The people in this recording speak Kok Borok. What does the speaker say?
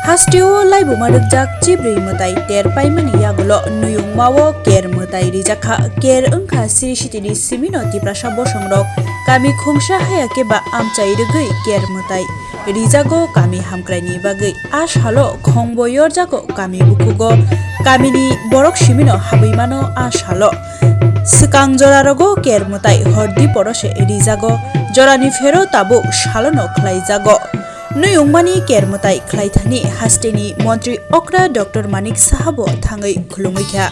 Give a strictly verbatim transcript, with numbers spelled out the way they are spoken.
Hasteo laibuma rwkjak chibrwi mwtai ter paimani yagulo nuyungmao ker mwtai rijakha. Ker wngkha siri sitini simino Tiprasa bosongrok kami khungsa haya khe ba amchai rwgwi ker mwtai rijago kami hamkraini bagwi. A salo khongbo yorjago kami bukugo, kamini borok simino habwi mano a salo. Swkang jorarogo ker mwtai hordi porose rijago, jorani phero tabuk salono khlaijago. Nuyungmani ker mwtai khlaithani hasteni montri okra Doctor Manik Sahabo thangwi khulumwi kha.